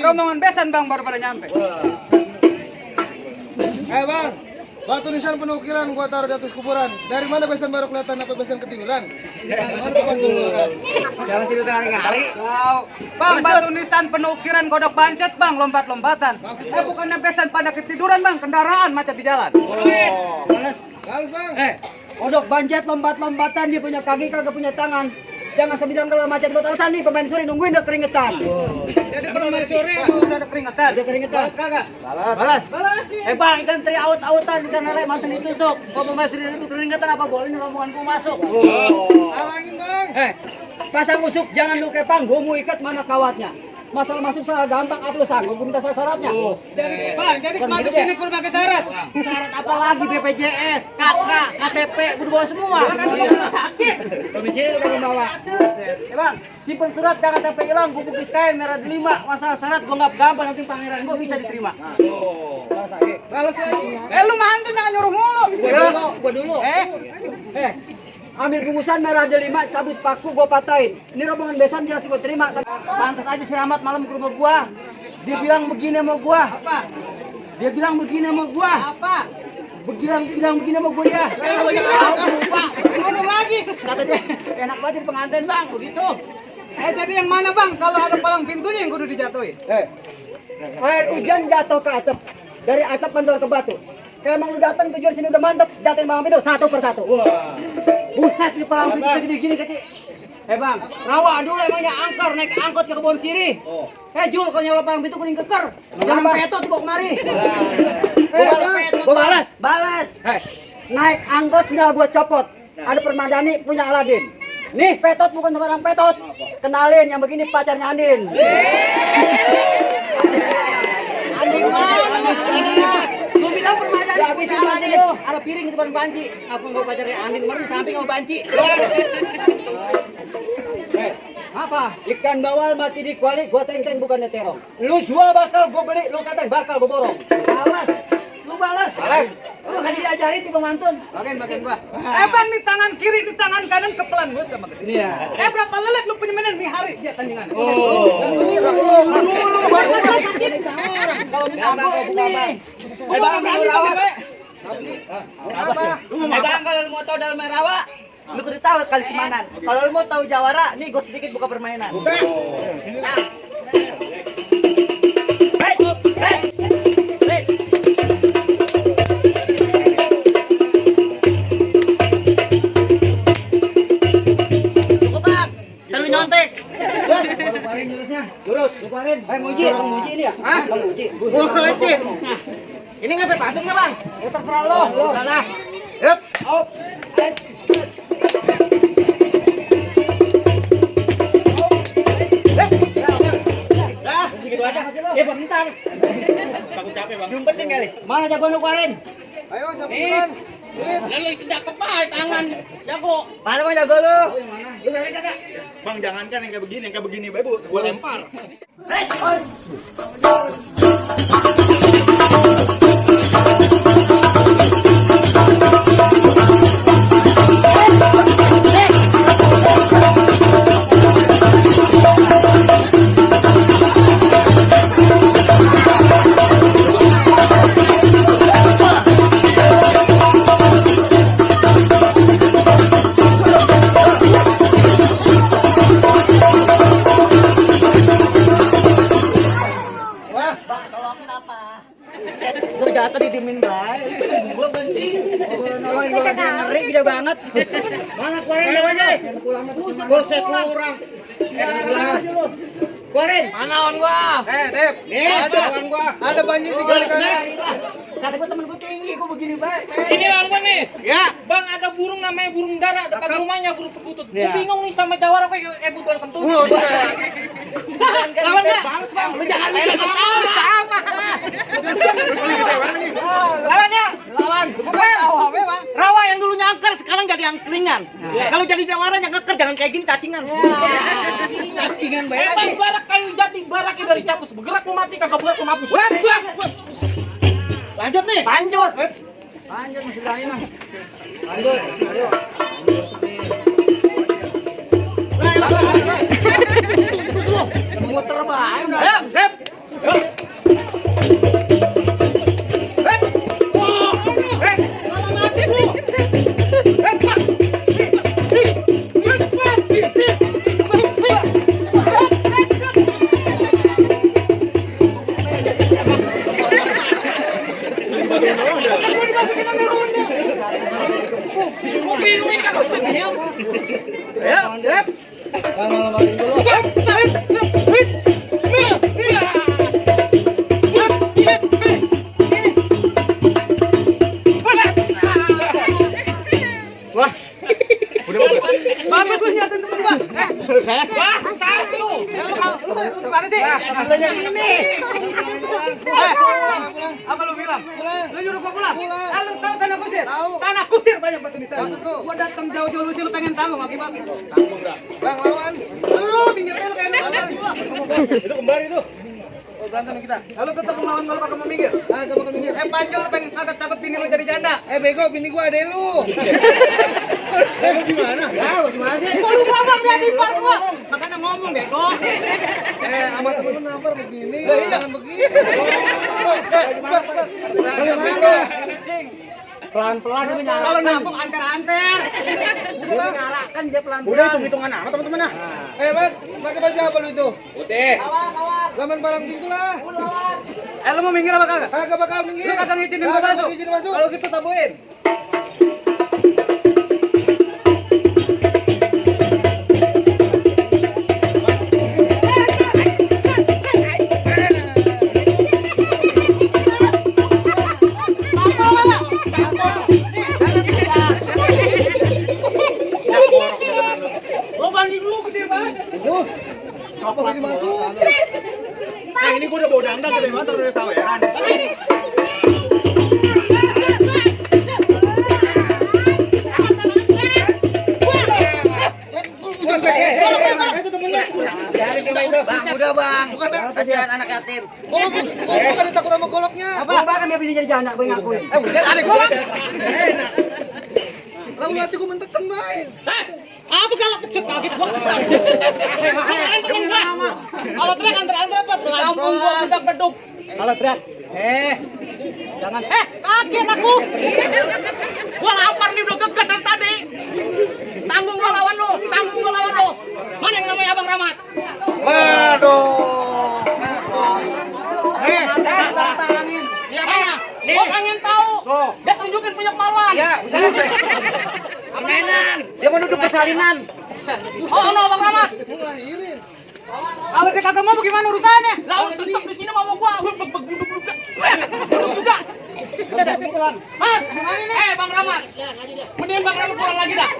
rombongan besan bang baru pada nyampe. Bang, batu nisan penukiran gua taruh di atas kuburan. Dari mana besan baru kelihatan apa besan ketiduran? Mana tuh batu? Jangan tidur tengah hari. Wow. Bang, batu nisan penukiran godok bancet bang, lompat-lompatan. Bukannya besan pada ketiduran bang, kendaraan macet di jalan. Balas. Balas bang. Kodok banjet lompat-lompatan, dia punya kaki kagak punya tangan. Jangan sebilang kalau macet buat alasan nih, pemain sore nungguin udah keringetan. Jadi permaisuri udah ada keringetan. Udah keringetan. Balas kagak? Balas. Balas sih. Bang, ikan teri aut-autan, ikan lele mantan ditusuk. Kalau pemain sore itu keringetan apa boleh nih rombonganku masuk. Halangin bang. Pasang usuk jangan lu kepang, gua mau ikat mana kawatnya. Masalah masuk soal gampang, apa lu sanggup minta syaratnya? Bang, jadi masuk sini kudu pakai syarat. Syarat apa lagi BPJS, KK, KTP, gua bawa semua. Kan di rumah sakit. Domisili lu kan bawa. Bang, simpen surat jangan sampai hilang, gua bukti kain merah 5. Masalah syarat gua nggak gampang, nanti pangeran gua bisa diterima. Balas lagi. Lu mantu jangan nyuruh mulu. Gua dulu. Ambil bungkusan merah ada 5, cabut paku gua patahin. Ini rombongan besan jelas gua terima. Pantas aja si Rahmat malam ke rumah gua. Dia bilang begini sama gua. Apa? Dia bilang begini sama gua. Apa? Bilang begini sama gua dia. Ngomong lagi. Kata dia, enak banget di pengantin bang, begitu. Jadi yang mana bang? Kalau ada palang pintunya yang kudu dijatuhin. Air hujan jatuh ke atap, dari atap mentor ke batu. Kayak emang lu datang tujuan sini udah mantep, jatuhin palang pintu satu persatu. Buset di palang pintu segini gini kecil. Bang, rawa dulu emangnya angkor naik angkot ke kebun sirih. Jul kalau nyala palang pintu kuning keker. Jangan petot dibawa kemari. Gua balas. Naik angkot sendal gua copot. Ada permadani punya Aladin. Nih petot bukan sembarang petot. Kenalin yang begini pacarnya Andin. Gua bilang permadani punya Aladin. Ada piring di depan banci. Aku nggak pacarnya Andin, kemarin di samping sama banci. Apa? Ikan bawal mati di kuali, gua teng-teng bukannya terong. Lu jual bakal gua beli, lu kata bakal gua borong. Balas. Lu balas. Lu kan diajarin di pemantun. Bagian gua. Bang di tangan kiri, di tangan kanan kepelan gua sama gede. Iya. Berapa lelet lu punya mainan nih hari dia tandingan. Kalau minta gua ini. Bang, mau rawat. Bang, kalau lu mau tahu dalam rawa, lu kudu tahu kali Semanan. Kalau lu mau tahu Jawara, nih gua sedikit buka permainan. Lurus. Keluarin. Muji ini ya? Hah? Muji. Ini ngapain patung nggak bang? Ya terserah lo. Sana. Yup. Op. Segitu aja. Bentar. Takut capek bang. Penting kali. Mana jagoan lu keluarin? Ayo sapukan. Lalu sedap kepakai tangan. Jago. Mana mau jago lu? Lu berani kagak? Bang, jangankan yang kayak begini, Babu, gua lempar. Lu jatuh didiemin baik. Gua benci. Ngeri gede banget. Mana keluarin aja. Pulangnya buset kurang. Keluarin. Mana on gua? Dep. Nih, ada kawan gua. Ada banjir di kali-kali. Kata gua temen gua tinggi, gua begini baik. Ini on gua nih. Ya. Bang ada burung namanya burung dara dekat Cakep. rumahnya burung perkutut. Ya. Gua bingung nih sama Jawara kayak butuhan kentut. Buset. Lawan enggak? Lu jangan sama. Lawannya. Lawan. Bang. Rawa yang dulunya angker sekarang jadi angkringan. Kalau jadi Jawara yang angker jangan kayak gini cacingan. Cacingan baik. Bang barak kayu jati baraknya dari capus bergerak lu mati kagak bergerak lu mampus. Lanjut nih. Lanjut masih lain mah. Lanjut. Muter banget. Ayo, sip. Ayo, Dep. Bang, lompatin dulu. Wah. Udah Bagus lu nyatain temen gua. Wah, satu. Ya lu gimana sih? Apa lu bilang? Lu nyuruh gua pulang? Lu tahu tanah kusir? Tanah kusir banyak batu nisan. Gua datang jauh-jauh lu sih lu pengen tanggung akibatnya. Tanggung enggak? Bang, lawan. Lu minggirnya lu kayak itu kembali tuh. Oh, berantem kita. Lalu tetap melawan kalau pakai mau minggir. Ah, gak bakal minggir. Panjang lu pengen kagak takut bini lu jadi janda. Bego, bini gua ada lu. Gimana? Gimana sih? Gua lupa bang dia dipar gua. Makanya ngomong bego. Sama temen lu nampar begini, jangan begini. Pelan-pelan itu nyala. Kalau nampung anter-anter. Udah nyalakan dia pelan-pelan. Udah hitung-hitungan amat teman-teman ah. Mat, pakai baju apa lu itu? Putih. Laman palang pintu lah. Lu mau minggir apa kagak? Kagak bakal minggir. Lu kagak ngizinin gua Kagak masuk. izin masuk. Kalau gitu tabuin. Lo banding dulu gede banget. Apa lagi masuk? Nah, ini gua udah bawa dangdang gede banget terus saweran. Bang, udah bang. Kasihan anak yatim. Oh, bukan ditakut sama goloknya. Bang, kan dia jadi janda, gue ngakuin. Buset, adek gua bang. Lalu hati gua mentekan baik. Apa kalau kecet kaget gua? Kalau teriak antar-antar apa? Kampung gua bedak-beduk. Kalau teriak, jangan. Kaget aku. Gua lapar nih udah geget dari tadi. Tanggung gua lawan lu, tanggung gua lawan lu. Mana yang namanya Abang Rahmat? Waduh. Tantangin. Ya mana? Gua pengen tahu. Dia tunjukin punya kemauan. Ya, permainan. Dia mau duduk persalinan. Oh, no, Abang Rahmat. Ngelahirin. Kalau dia kagak mau gimana urusannya? Lah, Oh, tetap di sini mau gua. Buduk juga. Bisa begitu bang. Mat, Bang Rahmat. Mending Bang Rahmat keluar lagi dah.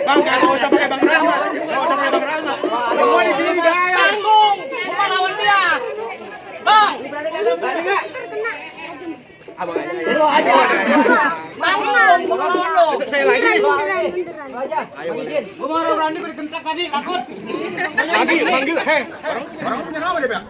Bang, enggak usah pakai Bang Rahmat. Enggak usah pakai Bang Rahmat. Gua di sini gaya. Tanggung. Gua lawan dia. Bang, Berani nggak? Abang aja. Lu aja. tanggung. Gua lawan lu. Saya lagi. Lu aja. Izin. Gua mau berani gua dikentak tadi, takut. Lagi manggil. Orang punya nama dia, Bang.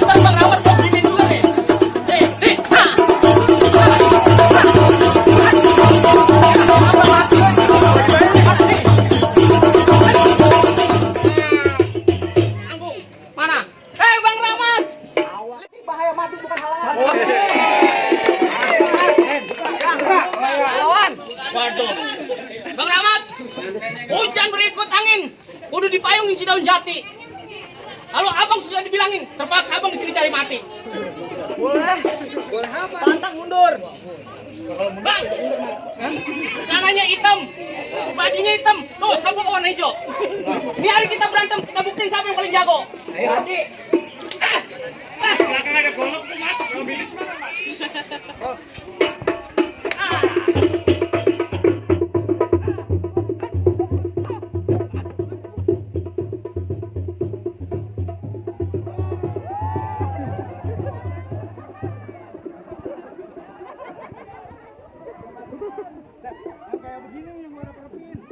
Bang Rahmat gua begini juga nih. Tanggung. Mana? Bang Rahmat. Bahaya mati bukan halangan. Lawan. Waduh. Bang Rahmat. Hujan berikut angin. Udah dipayungin si daun jati. Kalau abang sudah dibilangin, terpaksa abang di sini cari mati. Boleh. Boleh apa? Pantang mundur. Bang, tangannya hitam, bajunya hitam, tuh sabuk warna hijau. Ini hari kita berantem, kita buktiin siapa yang paling jago. Ayo hati. Belakang ada golok tuh masuk kalau milik.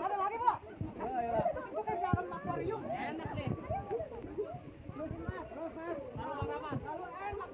Ada lagi, Pak? Itu kan jangan akuarium. Enak nih. Terus, Mas. Lalu enak.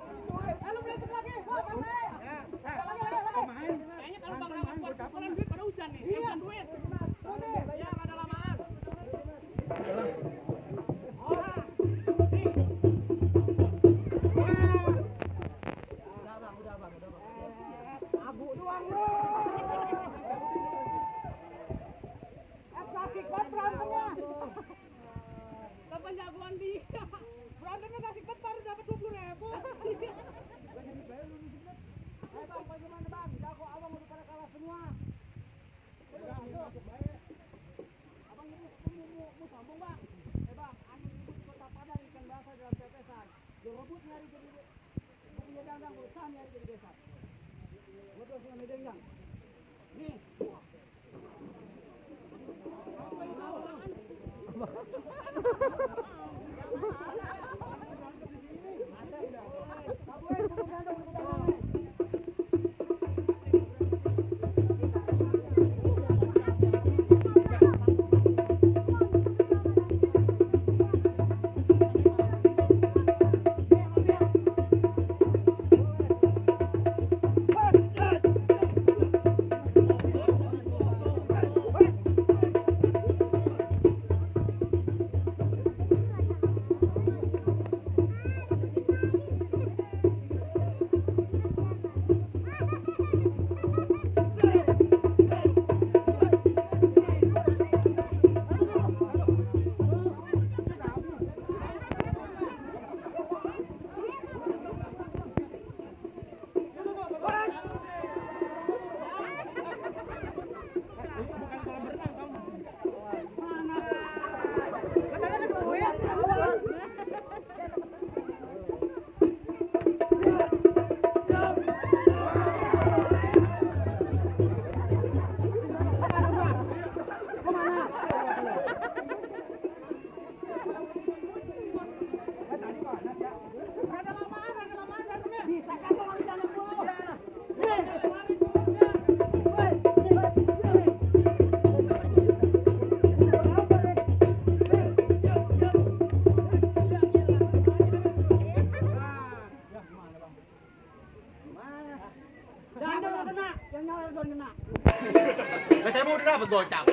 Saya mau dapat gocap.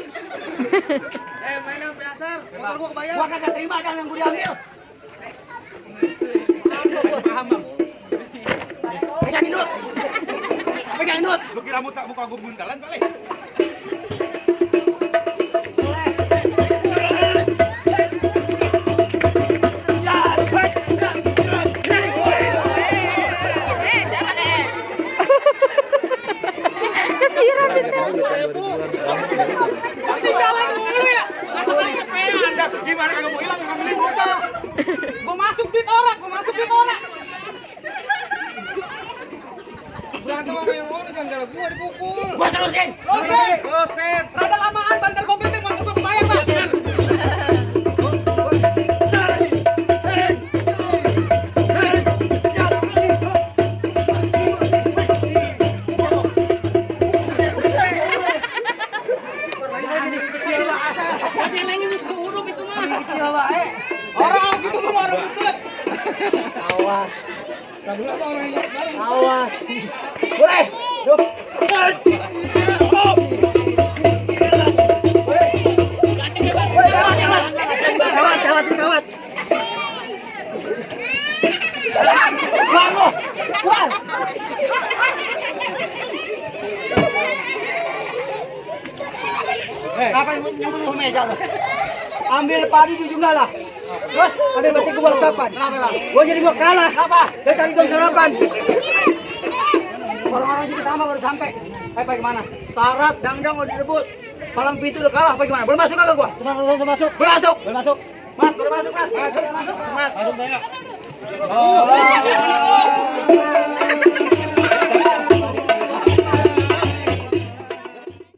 Main yang biasa. Motor gua kebayar. Gua kagak terima dan yang gua diambil. Paham, Bang. Pegangin dulu. Pegangin dulu. Lu kira muka gua buntalan kali? Tinggalan dulu ya. Aku kan kepean. Gimana kagak mau hilang ngambilin motor? Gua masuk duit orang. Berantem sama yang mana jangan gara gua dipukul. Gua terusin. Dosen. Rada lamaan bantal mobil teh masuk ke bayar, Bang. Orang gitu tuh orang betul. Awas. Tapi apa orang yang bareng? Awas. Boleh. Yuk. Kawat. Keluar lu. Keluar. Apa yang nyuruh meja lo? Ambil padi di jumlah lah. Terus ambil batik gua buat kapan? Gua jadi gua kalah. Apa? Dia cari dong sarapan. Orang-orang juga sama baru sampai. Apa gimana? Syarat dangdang udah direbut. Palang pintu udah kalah apa gimana? Boleh masuk kagak gua? Boleh masuk. Boleh masuk. Boleh masuk. Mas, boleh masuk, Mas. Boleh masuk. Mas. Masuk saya. Oh.